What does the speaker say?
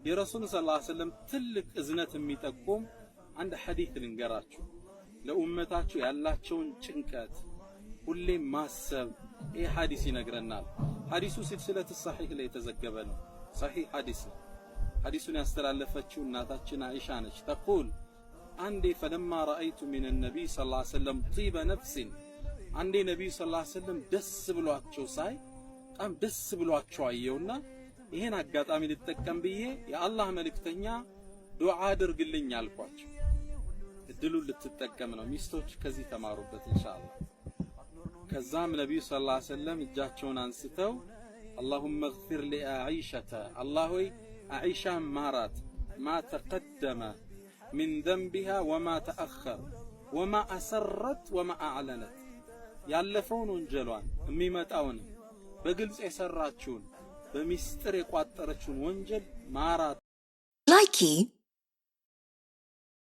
የረሱል ሰለላሁ ዐለይሂ ወሰለም ትልቅ እዝነት የሚጠቁም አንድ ሐዲት ልንገራችሁ። ለኡመታችሁ ያላቸውን ጭንቀት ሁሌም ማሰብ ይህ ሐዲስ ይነግረናል። ሐዲሱ ሲልሲለት ሰሒህ ላይ የተዘገበ ነው። ሰሒህ ሐዲስ ነው። ሐዲሱን ያስተላለፈችው እናታችን አይሻ ነች። ተቁል አንዴ ፈለማ ረአይቱ ሚን ነቢይ ሰለላሁ ዐለይሂ ወሰለም ጢበ ነፍሲን፣ አንዴ ነቢዩ ሰለላሁ ዐለይሂ ወሰለም ደስ ብሏቸው ሳይ፣ በጣም ደስ ብሏቸው አየውና ይሄን አጋጣሚ ልጠቀም ብዬ የአላህ መልእክተኛ ዱዓ አድርግልኝ አልኳቸው። እድሉን ልትጠቀም ነው። ሚስቶች ከዚህ ተማሩበት ኢንሻአላህ። ከዛም ነቢዩ ሰለላሁ ዐለይሂ ወሰለም እጃቸውን አንስተው አላሁመ እግፊር ሊአዒሸተ፣ አላህ ሆይ አዒሻን ማራት፣ ማ ተቀደመ ሚን ዘንቢሃ ወማ ተአኸር ወማ አሰረት ወማ አዕለነት፣ ያለፈውን ወንጀሏን የሚመጣውንም በግልጽ የሰራችውን በሚስጥር የቋጠረችውን ወንጀል ማራት። Likey.